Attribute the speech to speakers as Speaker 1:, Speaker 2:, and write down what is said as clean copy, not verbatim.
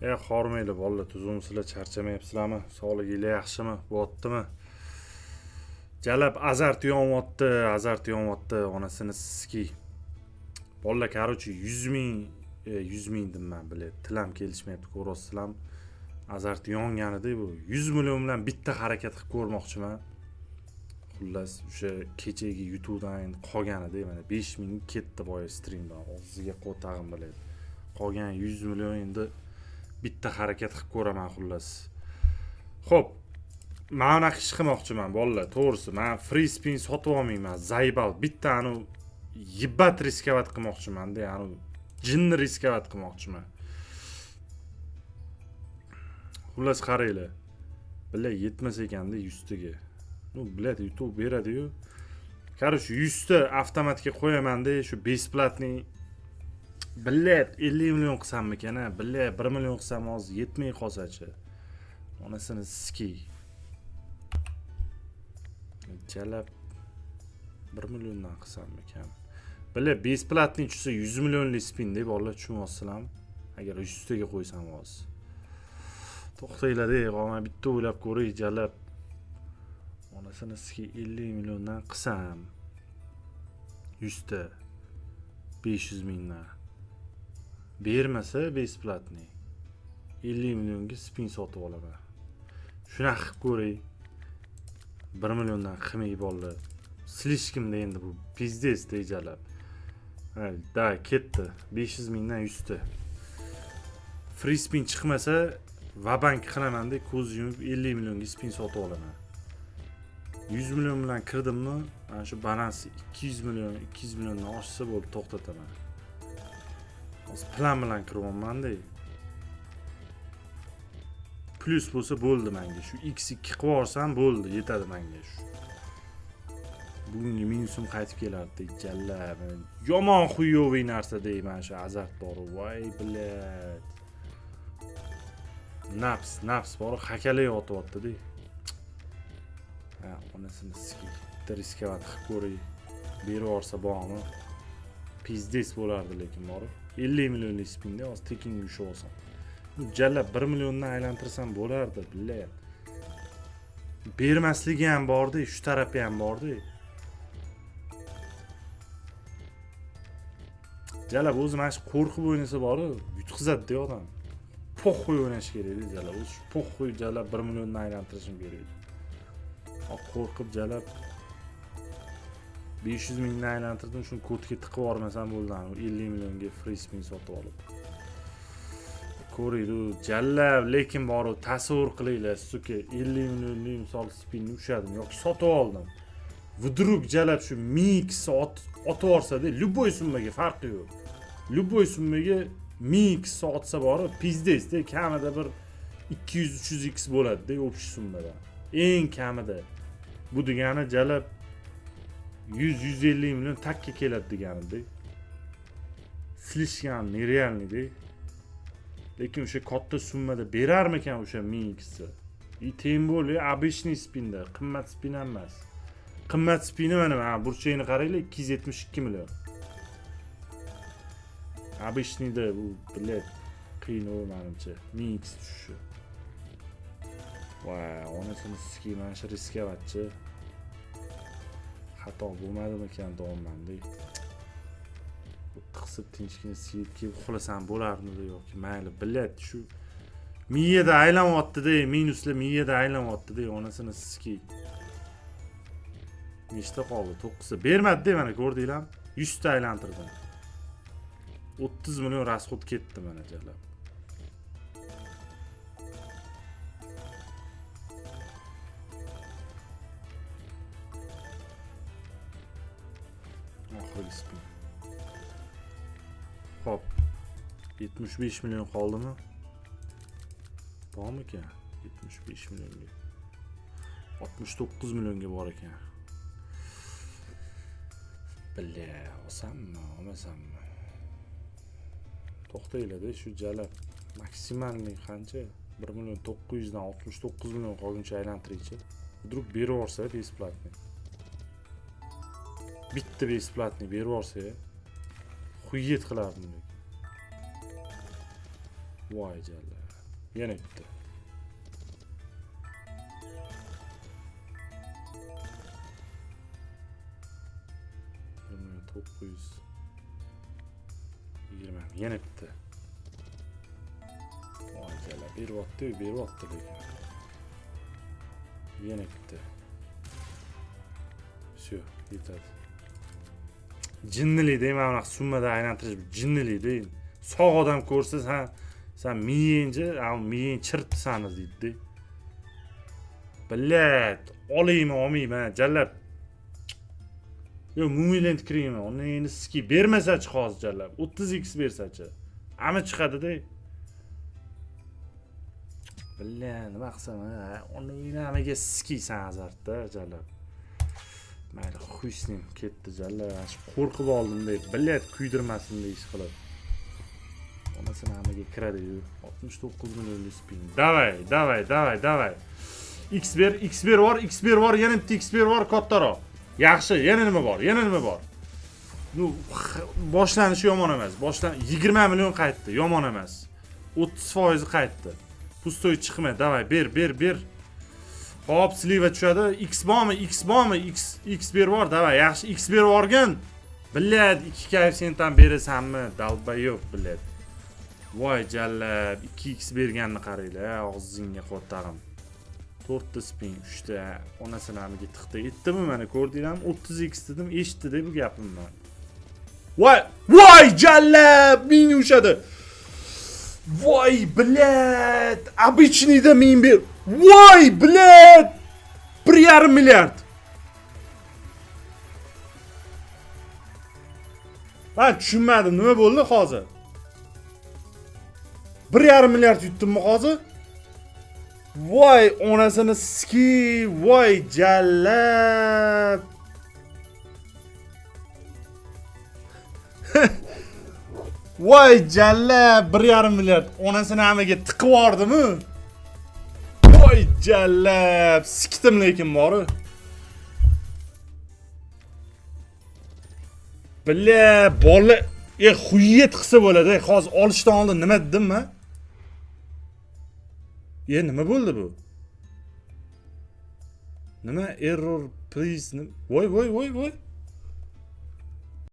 Speaker 1: Hormanglar bolalar, tuzumsizlar, charchamayapsizlarmi? Sog'liginglar yaxshimi? Bo'lyaptimi? Jalab azart yonyapti, azart yonyapti, onasini siski. Bolalar, короче, 100 ming, 100 ming deyman, блядь, tilam kelishmayapti, ko'ryapsizlarmi? Azart yonganida bu 100 million bilan bitta harakat qilib ko'rmoqchiman. Xullas, o'sha kechagi YouTubedan endi qolganida mana 5 ming ketdi boya streamdan, og'ziga qo'tag'im biladi. Qolgan 100 million endi bitta harakat qilib ko'raman xullas. Xo'p, men unaqa ish qilmoqchiman bolalar, to'g'risi, men free spin sotib olmayman, заебал. Bitta anu ебать рисковать qilmoqchiman-da, anu jinni рисковать qilmoqchiman. Xullas qaranglar. Бля, yetmas ekanda 100 taga. Ну, блядь, YouTube beradi-yu. Короче, 100 ta avtomatga qo'yaman-da, shu бесплатный блядь, 50 million qilsammikan, a? Блядь, 1 million qilsam hozir yetmay qolsa-chi. Onasini ski. Jalab 1 milliondan qilsammikan? Бля, бесплатный tushsa 100 millionlik spin deb bolalar, tushunyapsizlarmi? Agar 100 taga qo'ysam hozir. To'xtanglar-ey, qolmay bitta o'ylab ko'ray, jalab. Onasini ski 50 milliondan qilsam 100 ta 500 mingdan. Bermasa бесплатный 50 millionga spin sotib olaman. Shunaqa qilib ko'ray. 1 milliondan qilmay bolalar. Слишком da endi bu пиздец jalab. Ha, да, ketdi. 500 mingdan 100 ta. Free spin chiqmasa ва-банк qilaman-da, ko'z yumib 50 millionga spin sotib olaman. 100 million bilan kirdimmi, mana shu balans 200 million, 200 milliondan oshsa bo'ldi, to'xtataman. Hozir plan bilan kiryapman-da. Plyus bo'lsa bo'ldi menga. Shu x2 qilib yuborsam bo'ldi, yetadi menga shu. Bugungi minusim qaytib kelardi, jallab. Yomon хуёвый narsa deyman shu azart bor. Voy, блядь. Nafs, nafs bor, hakalay otyapti-da. Ha, onasini siki. Bitta рисковать qilib ko'ray. Berib yuborsa bormi? Пиздец bo'lardi lekin borib. 50 millionlik spinda hozir tekinga ushlab olsam. Jallab 1 milliondan aylantirsam bo'lardi, блядь. Bermasligi ham bordi, shu tarafi ham bordi. Jalab o'zi mana shu qo'rqib o'ynasa boru, yutqizadi-da odam. Похуй o'ynash kerak-da jalab. O'zi shu похуй jalab 1 milliondan aylantirishim kerak edi. Qo'rqib jalab 500 mingdan aylantirdim, shuni kodga tiqib yubormasam bo'ldi, 50 millionga free spin sotib olib. Ko'ringlar, jallab, lekin boru tasavvur qilinglar, сука, 50 millionlik misol spinni ushladim yoki sotib oldim. Вдруг jalab shu mix otib yuborsa-da, любой summaga farqi yo'q. Любой summaga mix otsa borib, пиздец-da, kamida bir 200-300 x bo'ladi-da общий summada. Eng kamida. Bu degani jalab 100-150 million takka keladi deganida. Слишком нереальный-da. Lekin o'sha katta summada berarmikan o'sha 1000 xni? И тем более обычный spinda, qimmat spin ham emas. Qimmat spini mana burchagini qaranglar, 272 million. Обычный da bu, блядь, qiyin u menimcha. 1000 x tushishi. Voy, onasini siski, mana shu рисковать chi. Xato bo'lmadimikan deyapman-da. Tiqsib tinchgina siyib kelib uxlasam bo'larmidi yoki mayli, блядь, shu miyada aylanyapti-da, minuslar miyada aylanyapti-da, onasini siski. Nechta qoldi? 9 ta. Bermadi-da, mana ko'rdinglarmi? 100 ta aylantirdim. 30 million расход ketdi mana jalab. Oxirgi spin. Xo'p. 75 million qoldimi? Bormikan? 75 millionga. 69 millionga bor ekan. Бля, olsammi, olmasammi? To'xtanglar-da, shu jalab максимальный qancha? 1 million 900 dan 69 million qolguncha aylantiraychi. Вдруг berib yuborsa бесплатный. Bitta бесплатный berib yuborsa, хуеть qilardim lekin. Voy jalab. Yana bitta. 1 920. Yana bitta. Voy jala, beryapti, beryapti lekin. Yana bitta. Всё, yetadi. Jinnilik deyman, bunaqa summada aylantirish jinnilik. Sog' odam ko'rsa, san miyangchi, miyang chiribdi sani deydi. Блядь, olaymi, olmayman, jallab. Yo'q, Mumilend kiraymi? Uni endi ski bermasachi hozir jallab. 30x bersachi. Ami chiqadi-da. Бля, nima qilsam, uni amiga skiysan azartda jallab. Mayli, хуй с ним, ketdi jallab. Qo'rqib oldim deb, блядь, kuydirmasin deyish qilib. Onasini amiga kiradi-yu. 69 millionlik spin. Давай, давай, давай, давай. X ber, X ber bor, X ber bor, yana bitta X ber bor kattaroq. Yaxshi, yana nima bor? Yana nima bor? Ну, boshlanishi yomon emas. Boshlan 20 million qaytdi, yomon emas. 30% qaytdi. Пустой chiqma, давай, ber, ber, ber. Hop, слива tushadi. X bormi? X bormi? X X ber bor, давай, yaxshi, X berib yuborgin. Блядь, 2 koeffitsient ham berasanmi? Долбоёб, блядь. Voy jallab, 2x berganini qaranglar, og'zingga qo'tag'im. 4 ta spin, 3 ta onasini amiga tiqdi. Aytdimi mana ko'rdinglarmi? 30x dedim, eshitdi-da bu gapimni. Voy, voy jallab, ming ushadi. Voy, блядь, обычный da ming ber. Voy, блядь! 1,5 milliard. Man tushunmadim, nima bo'ldi hozir? 1,5 milliard yutdimmi hozir? Voy, onasini ski, voy jallab. Voy jallab, 1,5 milliard onasini amiga tiqib yubordimi? Voy jallab, sikdim lekin bori. Бля, bola, xuyet qilsa bo'ladi. Hozir olishdan oldin nima dedim man? Nima bo'ldi bu? Nima error please? Voy voy voy voy.